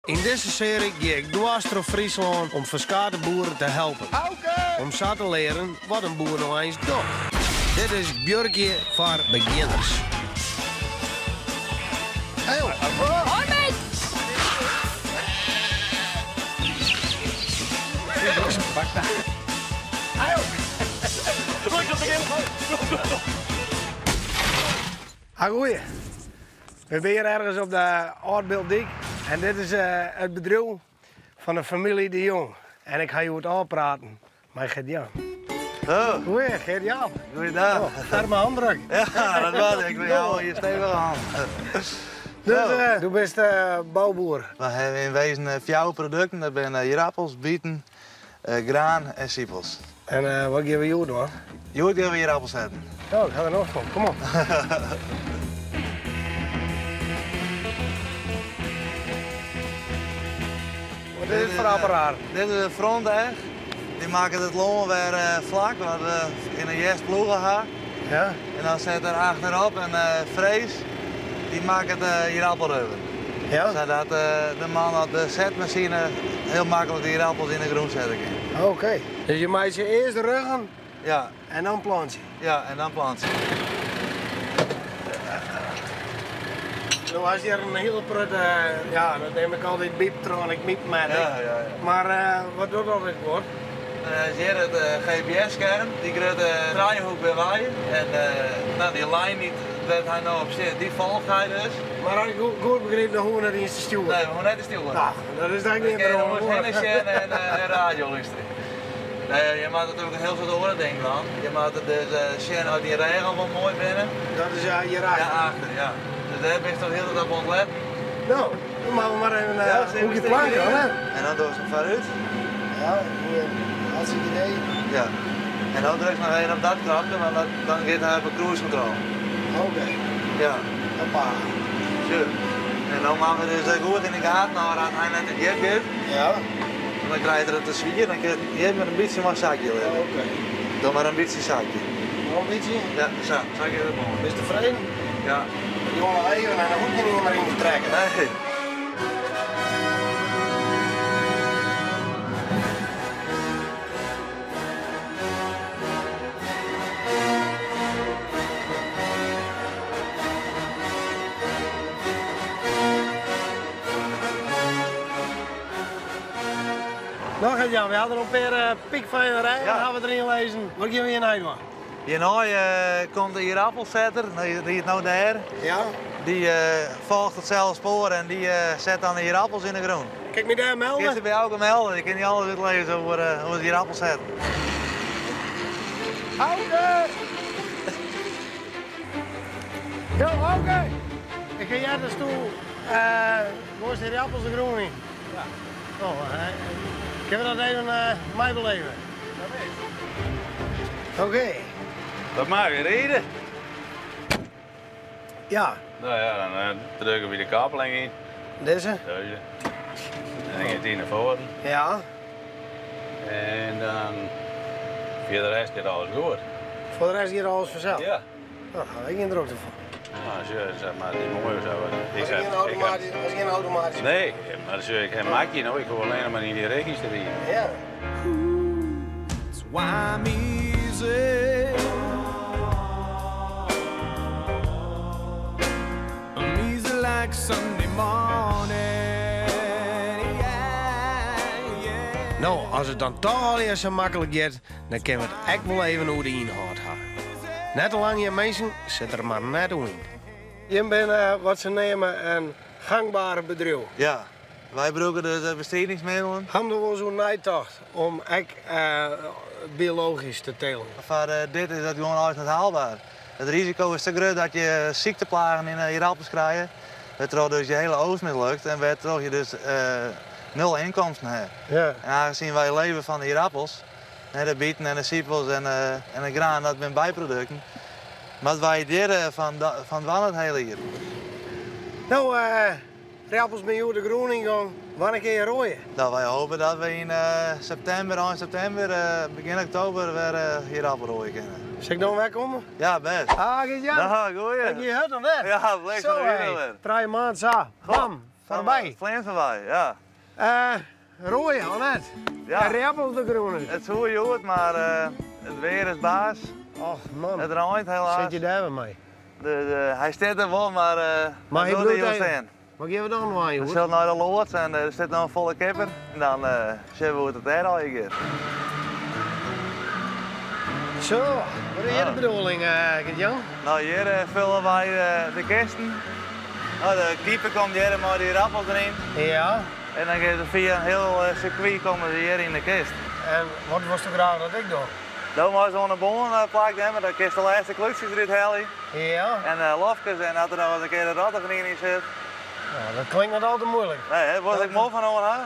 Yn dizze searje gean ik dwars troch Fryslân om ferskate boeren te helpen. Om sa te learen wat in boer no eins docht. Dit is Buorkje foar begjinners. Hoi mate! Ha goeie. We binne hjir ergens op de Aldbiltdyk en dit is it bedriuw fan de famylje De Jong. En ik ha hjoed ôfpraten mei Gert-Jan. Oh. Goeie, Gert-Jan. Goeiedag. Oh, ferme handdruk. Ja, dat was ik. Ik jou je stevige hand. Dus, uh, do bist uh, bouboer. We hawwe yn wezen fjouwer produkten. Dat binne ierappels, bieten, graan en sipels. En wat gean we hjoed dwaan? Hjoed gean we ierappels setten. Oh, ik ha der nocht fan. Kom op. Wat is dit foar apparaat? Dit is in fronteg. Dy makket it lân wer flak, wat we yn de hjerst ploege ha. Ja. En dan set er achterop in frees. Dy makket de ierappelrubber. Ja. Sadat de man op de setmasine hiel maklik de ierappels yn de grûn sette kin. Oké. Dus je meitsje earst de ruggen Ja. en dan plantsje? Ja, en dan plantsje. No hast hjir in hiele protte, ja, dat neam ik altyd Byptronic, Mypmatic. Ja, ja, ja. Mar wat docht al dit guod? Dan is hjir it GPS-skerm, dy grutte trijehoek binne wy. En no, dy lijn dy't wêr't hy no op sit, dy folget hy dus. Mar as ik goed begryp, dan hoege we net iens te stjoeren. Nee, we hoege net te stjoeren. No, dat is dan gjin Dan kinne je probleem. oars hinne sjen en radio lústerje. Nee, je moatte natuerlik in hiel soad oare dingen dwaan. Je moatte dus sjen oft dyn regels wol moai binne. Dat is hjirachter? Ja, achter, ja. Dus dêr bist toch hieltyd op oan it letten. No, dan moatte we mar even in hoekje planke, hè? En dan dochst him foarút. Ja, goeie. Hartstikke idee. Ja. En dan drukst noch even op dat knopke, want dan giet hy op de cruise control. Oké. Ja. Hoppa. Sjoch. En dan moatte we dus goed yn de gaten hâlde dat hy net te djip giet. Ja. Want dan krijt er it te swier, dan kin hjir mar in bytsje mei sakje litte. Oké. Doch mar in bytsje sakje. Noch in bytsje? Ja, sa. Sa giet it moai. Bist tefreden? Ja. Dy jonge even en dan hoech je net mear yn te trekken. Nee. No Gert-Jan, we hawwe der in pear pykfijne rijen Ja. hawwe we deryn lizzen. Wat gean we hjirnei dwaan? Hjirnei komt de ierappelsetter, dy riidt no dêr. Ja. Dy folget itselde spoar en dy set dan de ierappels yn de grûn. Kin ik my dêr melde? Kinst dy by Auke melde, dy kin dy alles útlizze oer it ierappelsetten. Auke! Jo, Auke! Ik ha heard datsto goaist de ierappels de grûn yn. Ja. No, kinne we dat even meibeleve? Oké. Dat mei wer ride. Ja. No ja, dan drukke we de koppeling yn. Dizze? Dizze. En dan giet dy nei foaren. Ja. En dan foar de rest giet alles goed. Foar de rest giet alles fansels? Ja. No, dêr ha ik gjin drokte fan. No, sjoch, zeg maar, dy moaie sa. Ik has gjin automatysk. Nee, mar sjoch, ik ha makje no, ik hoech allinnich mar yn dy rikjes te riden. Ja. That's why I'm easy. I'm easy like Sunday morning. Yeah, yeah. No, as it dan toch allegear sa maklik giet, dan kinne we it ek wol even oer de ynhâld ha. Net te lang hjir minsken, sit der mar net oer yn. Jim binne wat se neame in gangbaar bedriuw. Ja, wy brûke dus bestridingsmiddelen. Ha jim der wolris oer neitocht om ek biologysk te telen? Foar dit is dat gewoan eins net haalbaar. It risiko is te grut dat je sykteplagen yn de ierappels krije, wêrtroch dus je hiele oogst mislukt en wêrtroch je dus nul ynkomsten ha. Ja. En aangezien wy leve fan de ierappels, de bieten en de sipels en de graan, dat binne byprodukten. Moatte wy hjir fan dwaan it hiele jier. No, ierappels binne hjoed de grûn yn gong. Wannear kinne je roaie? No, wy hoopje dat we yn septimber, ein septimber, begjin oktober wer ierappel roaie kinne. Sil ik dan wer komme? Ja, bêst. Ah, Gert-Jan. No, goeie. Ik hie hurd of net? Ja, bliksem Zo, der hé. wer. Trije maand sa. Bam. Foarby. Fleant foarby, ja. Roaie, of net? Ja. En riappels de grûn út. It soe hjoed, mar it weer is baas. Och man. It reint helaas. Sit je dêr wer mei? Hy stiet der wol, mar Mar hy hy bliuwt bliuwt der even. stean. Wat gean we dan dwaan We hjoed? sille nei de loads en der sit noch in folle kipper. En dan sjogge we hoe't it dêr allegear giet. Zo, wat is hjir de bedoeling, Gert-Jan? No, hjir fulle wy de kisten. No, de keeper komt hjir mei dy rappels deryn. Ja. En dan gean se fia in hiel sirkwy komme se hjir yn de kist. En wat wolsto graach dat ik doch? Do meist oan de bân plak nimme, dan kinst de lêste klútsjes derút helje. Ja. En lofkes en as der noch ris in kear in rottigen yn sit. Nou, dat klinkt net al te moeilijk. Nee, hè? Wolst ek mol fan oan ha?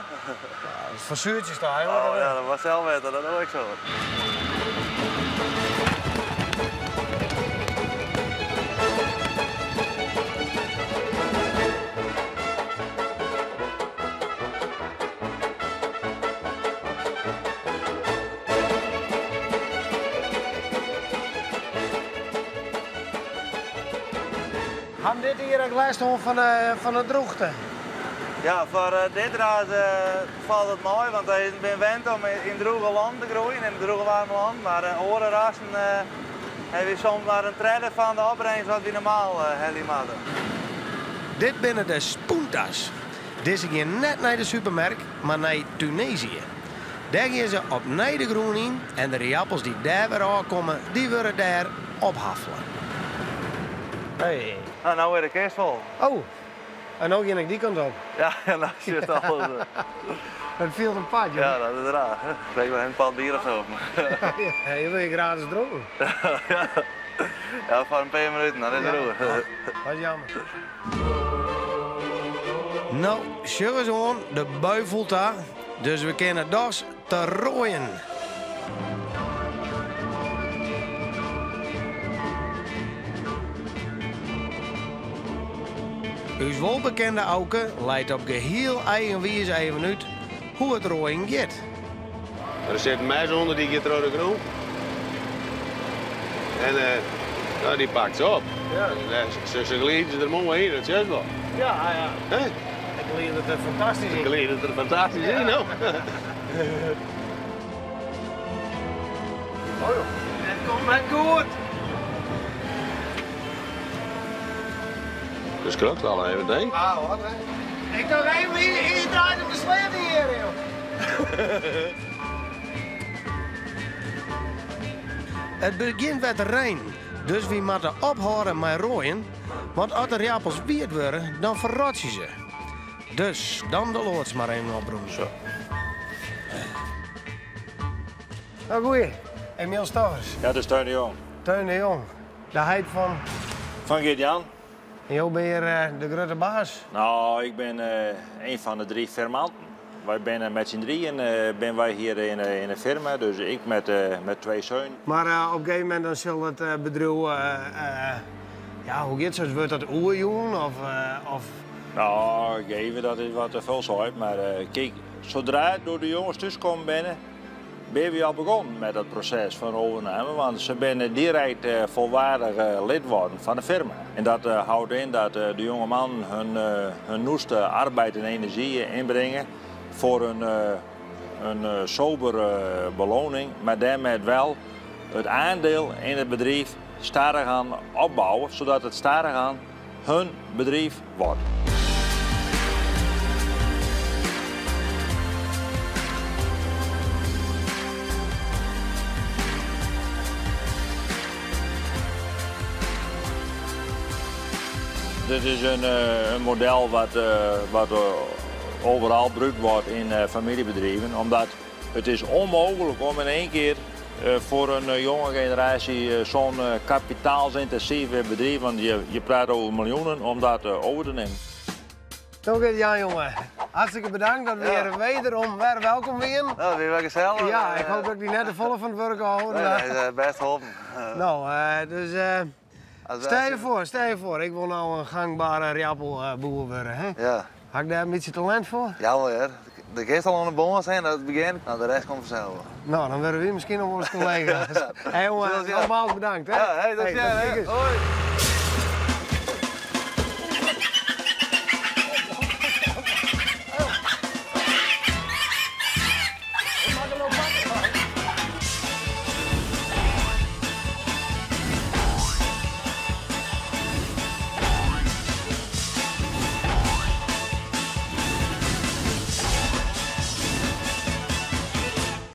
Ja, foar suertsjes ta eigenlijk. Oh ja, dat was zelf weten, dat doe ik zo. Hat dit hjir ek lêst hân fan de drûchte? Ja, foar dit raas falt it mei, want hy bin wend om yn drûge lannen te groeien, yn drûge waarme lannen. Mar oare rassen hawwe wy soms mar in tredde fan de opbringst wat wy normaal helje moatte. Dit binne de Spuntas. Dizze gean net nei de supermerk, mar nei Tunesië. Dêr gean se opnij de grûn yn en de riappels dy't dêr wer ôfkomme, dy wurde dêr ophaffele. Hey. Nou, nou weer de kist vol. Oh, en no gean ik dy kant op. Ja, nou sjochst alles. Dat fielt in part, joh. Ja, dat is raar. Ik weet wel een pand bier of zo. Ja, je wil je gratis dronken. Ja, voor een paar minuten, dat is roer. Dat is jammer. No, sjoch ris oan, de bui foel ta, dus we kinne dochs te roaien. Us wolbekende Auke leit op gehiel eigen wize even út hoe it roaien giet. Der sit in mes ûnder, dy giet troch de grûn. En no, dy pakt se op. Ja. Se gliide der moai yn, dat sjochst wol. Ja, ja. Hè? It glidet der fantastysk yn. It glidet der fantastysk yn, no. Oh joh, it komt net goed. De skrokt al even, denk. Ah, wat hè? Ik dacht even, hy draait om de sleat hjir, joh. It begjint wer te reinen, dus wy moatte ophâlde mei roaien, want as de riappels wiet wurde, dan ferrotsje se. Dus dan de loads mar even oprûmje. Zo. Nou goeie, Emiel Stoffers. Ja, dat is Teun de Jong. Teun de Jong, de heit fan? Fan Geert-Jan. En jo binne hjir de grutte baas? Nou, ik bin een fan de drie firmanten. Wy binne met syn drieën binne wy hjir yn de firma, dus ik met twee seunen. Mar op in gegeven momint dan sil it bedriuw, ja, hoe giet soks? Wurdt dat oerjûn of? Nou, geven dat is wat te veel sein, mar kijk, zodra door de jongens thuiskomen binnen, ben we al begonnen met dat proces van overname, want ze zijn direct volwaardig lid worden van de firma. En dat houdt in dat de jonge mannen hun noeste arbeid en energie inbrengen voor een sobere beloning, maar daarmee wel het aandeel in het bedrijf stadig aan opbouwen, zodat het stadig aan hun bedrijf wordt. Dit is een model wat overal gebruikt wordt in familiebedrijven, omdat het is onmogelijk om in één keer voor een jonge generatie zo'n kapitaalsintensieve bedrijf, want je praat over miljoenen, om dat over te nemen. Dank je, Jan, jongen. Hartstikke bedankt dat we hier wederom weer welkom zijn. Nou, weer wel gezellig. Ja, ik hoop dat ik die net de volle van het werk hou. Nee, nee, dat is best geholpen. Nou, dus, Als stel je wij- voor, stel je voor, ik wil nou een gangbare riappelboer worden. Hè? Ja. Had ik daar een beetje talent voor? Ja, wel, ja. De kerst al aan de boom zijn, dat het begint. Nou, de rest komt vanzelf. Nou, dan worden we misschien nog wel eens collega's. Ja. Hey, jongen, Zullen we zien. nogmaals bedankt. Hè? Ja, hey, tot Hey, ziens, tot hè. ziens. Hoi.